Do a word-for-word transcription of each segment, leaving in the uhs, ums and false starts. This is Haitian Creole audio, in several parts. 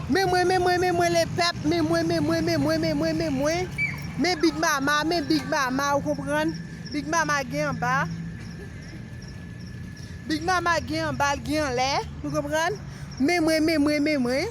Men mwen, men mwen, men mwen, lepèp, men mwen, men mwen, men mwen, men mwen, men mwen. Men Big Mama, men Big Mama, ou konprann? Big Mama gen anba. Big Mama gen anba, l gen anlè, ou konprann? Men mwen, men mwen, men mwen.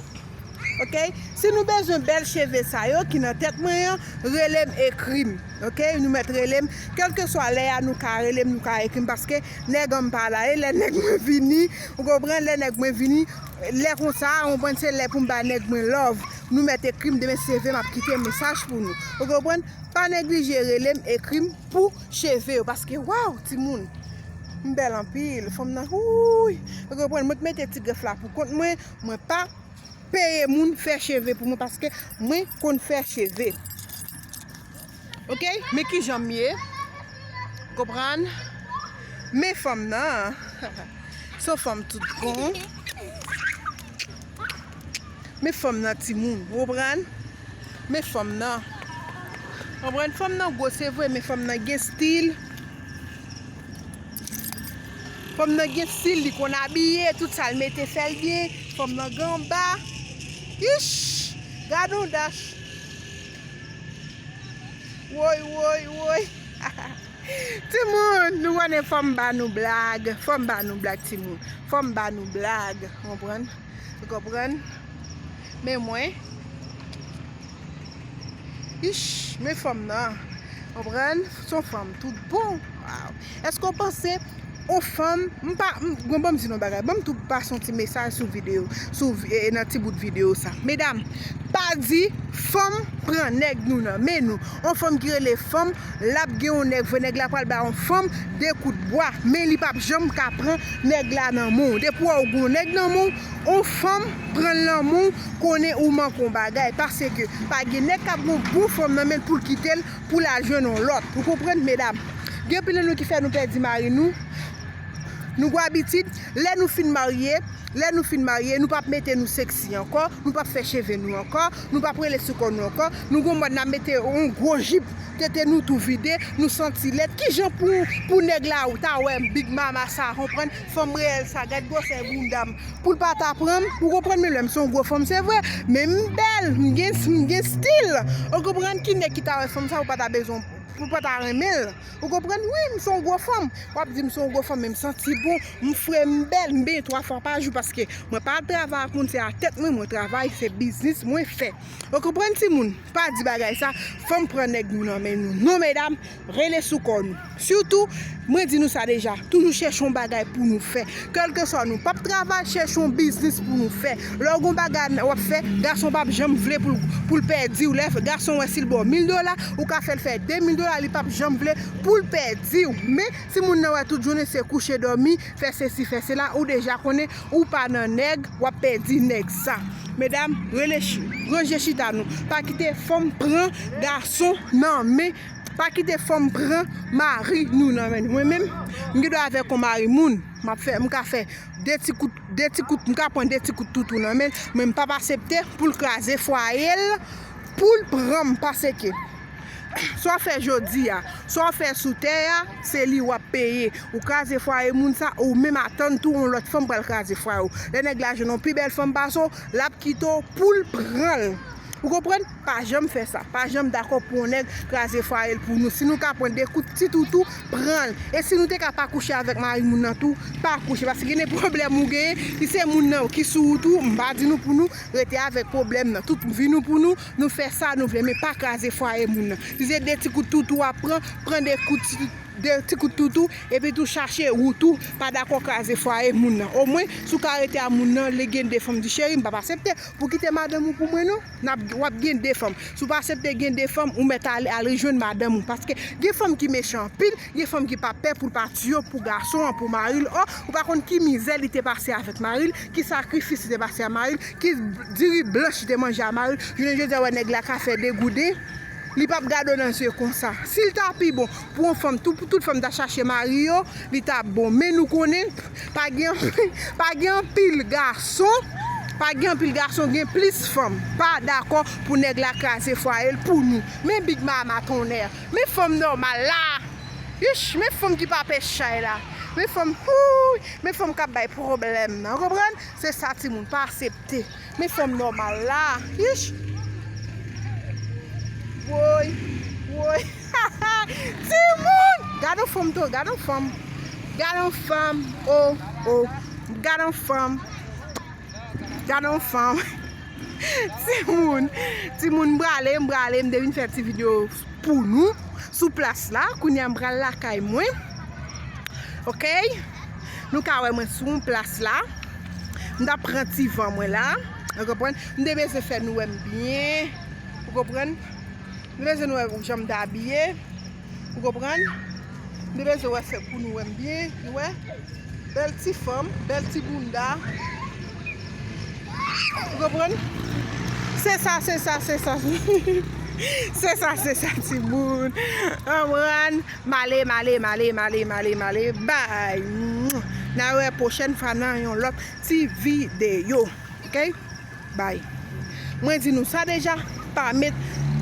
Oke? Si nou bezwen bèl cheve sa yo ki nan tèt mwen an, rele m, ekri m. Oke? Nou mèt rele m. Kèlkeswa lè a, nou ka rele m, nou ka ekri m, paske nèg an m pa la. E lè nèg mwen vini, ou konprann? Lè nèg mwen vini, lè konsa, ou konprann, se lè pou m ba nèg mwen love. Nou mèt ekri m, demen se ve m ap kite mesaj pou nou. Ou konprann? Pa neglije rele m, ekri m pou cheve yo, paske, waw, timoun, m bèl anpil, fanm nan, wouy. Ou konprann? Mwen k mete ti grèf la pou kont mwen, mwen pa peye moun fè cheve pou mwen, paske mwen konn fè cheve. Oke? Men kijan m ye. Konprann? Men fanm nan. Se yon fanm tout bon. Men fanm nan, timoun. Ou konprann? Men fanm nan. Konprann? Fanm nan gwo, se vre, men fanm nan gen stil. Fanm nan gen stil, li konn abiye, tout sa l mete fè l byen. Fanm nan gen anba. Ish! Gad on dach. Woy, woy, woy. Timoun, nou konnen fò m ba nou blag. Fò m ba nou blag, timoun. Fò m ba nou blag. Konprann? Ou konprann? Men mwen. Ish, men fanm nan. Konprann? Se yon fanm tout bon. Waw. Èske w panse yon fanm, m pa, m, bon, ban m di nou bagay. Ban m tou pase yon ti mesaj sou videyo, sou vi-, e, nan ti bout videyo sa. Medam, pa di fanm pran nèg nou nan men nou. Yon fanm ki rele fanm, l ap gen yon nèg, vre nèg la pral ba yon fanm de kout bwa, men li p ap janm ka pran nèg la nan men w. Depi w wè w gen yon nèg nan men w, yon fanm pran l nan men w, konnen ou manke yon bagay. Paske pa gen nèg k ap gen yon bon fanm nan men l pou l kite l, pou l al jwenn yon lòt. Ou konprann, medam? Gen anpil nan nou ki fè nou pèdi mari nou. Nou gen abitid, lè nou fin marye, lè nou fin marye, nou p ap mete nou seksi ankò, nou p ap fè cheve nou ankò, nou p ap rele sou kò nou ankò, nou gon mòd n ap mete yon gwo jip, tete nou tou vide, nou santi lèd. Kijan pou, pou nèg la ou ta wè Big Mama sa, konprann, fanm reyèl sa, gad gwosè bounda m, pou l pa ta pran m, ou konprann, men lè m se yon gwo fanm, se vre, men m bèl, m gen, m gen stil. Ou konprann, ki nèg ki ta wè fanm sa, ou pa ta bezwen, ou pa ta renmen l. Ou konprann, wi, m se yon gwo fanm. W ap di m se yon gwo fanm, men m santi bon, m fre, m bèl, m benyen twa fwa pa jou, paske mwen pa travay ak moun, se a tèt mwen, mwen travay, se biznis mwen fè. Ou konprann, timoun? Pa di bagay sa, fanm pran nèg nou nan men nou. Non, medam, rele sou kò nou. Sitou, mwen di nou sa deja, toujou chèche yon bagay pou nou fè. Kèlkeswa nou p ap travay, chèche yon biznis pou nou fè. Lè w gon bagay w ap fè, gason p ap janm vle pou l, pou l pèdi w. Lè gason wè si l ba w mil dola, ou ka fè l fè de mil dola, li p ap janm vle pou l pèdi w. Men, si moun nan wè tout jounen se kouche dòmi, fè sesi, fè sela, ou deja konnen ou pa nan nèg, w ap pèdi nèg sa. Medam, rele chi-, ranje chita nou. Pa kite fanm pran gason nan men. Pa kite fanm pran mari nou nan men. Mwen menm, m gen dwa avèk yon mari moun. M ap fè, m ka fè de ti kout, de ti kout, m ka pran de ti kout toutou nan men l, men m p ap aksepte pou l kraze fwaye l, pou l pran m, paske sa w fè jodi a, sa w fè sou tè a, se li w ap peye. Ou kraze fwaye moun sa, ou menm atann tou yon lòt fanm pral kraze fwaye w. Lè nèg la jwenn yon pi bèl fanm pase w, l ap kite w pou l pran l. Ou konprann? Pa janm fè sa. Pa janm dakò pou yon nèg kraze fwaye l pou nou. Si nou ka pran de kout ti toutou, pran l. E si nou te ka pa kouche avèk mari moun nan tou, pa kouche. Paske gen de pwoblèm ou genyen, si se moun nan ki sou ou tou, m pa di nou pou nou rete avèk pwoblèm nan. Tout vi nou pou nou, nou fè sa nou vle, men pa kraze fwaye moun nan. Si se de ti kout toutou w ap pran, pran de kout ti, de ti kout toutou, epi tou chache wout ou, pa dakò kraze fwaye moun nan. Omwen, si w ka rete a moun nan, li gen de fanm, di, cheri, m p ap aksepte pou kite madanm ou pou mwen, non. N ap, w ap gen de fanm. Si w pa aksepte gen de fanm, ou mèt ale, al rejwenn madanm ou. Paske gen fanm ki mechan anpil, gen fanm ki pa pè pou l pa tiyo pou gason an, pou mari l. Ò, ou pa konn ki mizè li te pase avèk mari l, ki sakrifis li te pase a mari l, ki diri blanch li te manje a mari l. Jounen jodi a, wè nèg la ka fè degouden. Li p ap gade w nan zye konsa. Si l ta pi bon pou yon fanm, tout, tout fanm ta chache mari yo, li t ap bon. Men nou konnen, pa gen, pa gen anpil gason, pa gen anpil gason, gen plis fanm. Pa dakò pou nèg la kraze fwaye l pou nou. Men Big Mama tonnè. Men fanm nòmal la. Ish, men fanm ki pa pè chay la. Men fanm, wouy, men fanm k ap bay pwoblèm nan, ou konprann? Se sa timoun, pa aksepte. Men fanm nòmal la, ich. Woy, woy. Timoun, gad yon fanm tou, gad yon fanm. Gad yon fanm, oh, oh. Gad yon fanm. Gad yon fanm. Timoun, timoun, m prale, m prale, m te vin fè ti videyo pou nou sou plas la. Kounye a m pral lakay mwen. Oke? Nou ka wè mwen sou yon plas la. M t ap pran ti van mwen la. Ou konprann? M te bezwen fè nou wè m byen. Ou konprann? M te bezwen nou wè jan m te abiye. Ou konprann? M te bezwen wè se pou nou wè m byen. Nou wè? Bèl ti fanm, bèl ti bounda. Ou konprann? Se sa, se sa, se sa. Se sa, se sa, timoun. Konprann? M ale, m ale, m ale, m ale, m ale, m ale. Bay. N a wè pwochèn fwa nan yon lòt ti videyo. Oke? Bay. Mwen di nou sa deja, pa met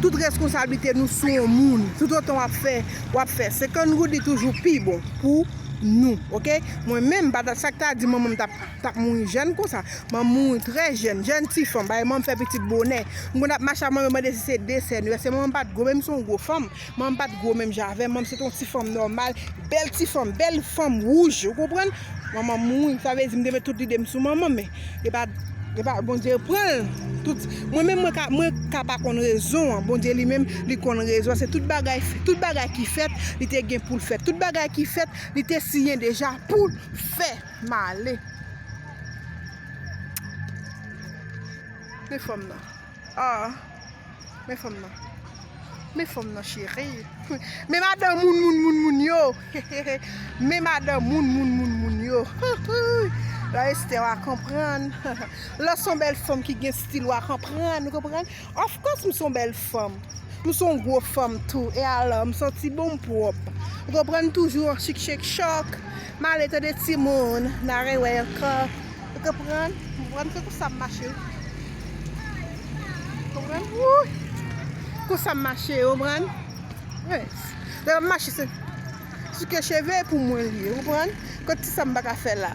tout reskonsablite nou sou yon moun. Toutotan w ap fè, w ap fè senkant goud, li toujou pi bon pou nou, oke? Mwen menm, pa ta, sa k ta di manman m t ap, t ap mouri jèn konsa. Manman m mouri trè jèn, jèn ti fanm. Bay, manman m fè pitit bonè. M konn ap mache ak manman m, mande si se de sè nou. Èske manman m pa t gwo, men m se yon gwo fanm. Manman m pa t gwo menm jan avè m. Manman m se t yon ti fanm nòmal. Bèl ti fanm, bèl fanm wouj, ou konprann? Manman m mouri, sa vle di m te met tout lide m sou manman m, men e pa, e pa Bondye pran l. Tout, mwen menm, mwen ka, mwen ka pa konn rezon an. Bondye li menm, li konn rezon an. Se tout bagay, tout bagay ki fèt, li te gen pou l fèt. Tout bagay ki fèt, li te siyen deja pou l fè. M ale. Men fanm nan. Ah. Men fanm nan. Men fanm nan, cheri. Men madanm moun, moun, moun, moun yo. Men madanm moun, moun, moun, moun yo. La Estè, w a konprann. Lè w se yon bèl fanm ki gen stil, w a konprann, ou konprann? Of course, m se yon bèl fanm. M se yon gwo fanm tou. E alò, m santi bon, m pwòp. Ou konprann, toujou an chik chek chòk. M ale tande timoun, n a rewè ankò. Ou konprann? Ou konprann, se konsa m mache. Konprann? Wouy! Konsa m mache, ou konprann? Yes. Lè m ap mache, se souke cheve pou mwen li ye, ou konprann? Kot ti sa m pa ka fè la?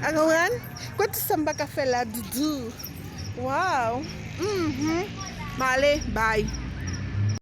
Ou konprann? Kot ti sa m pa ka fè la, doudou? Waw! Mhm. M ale, bay.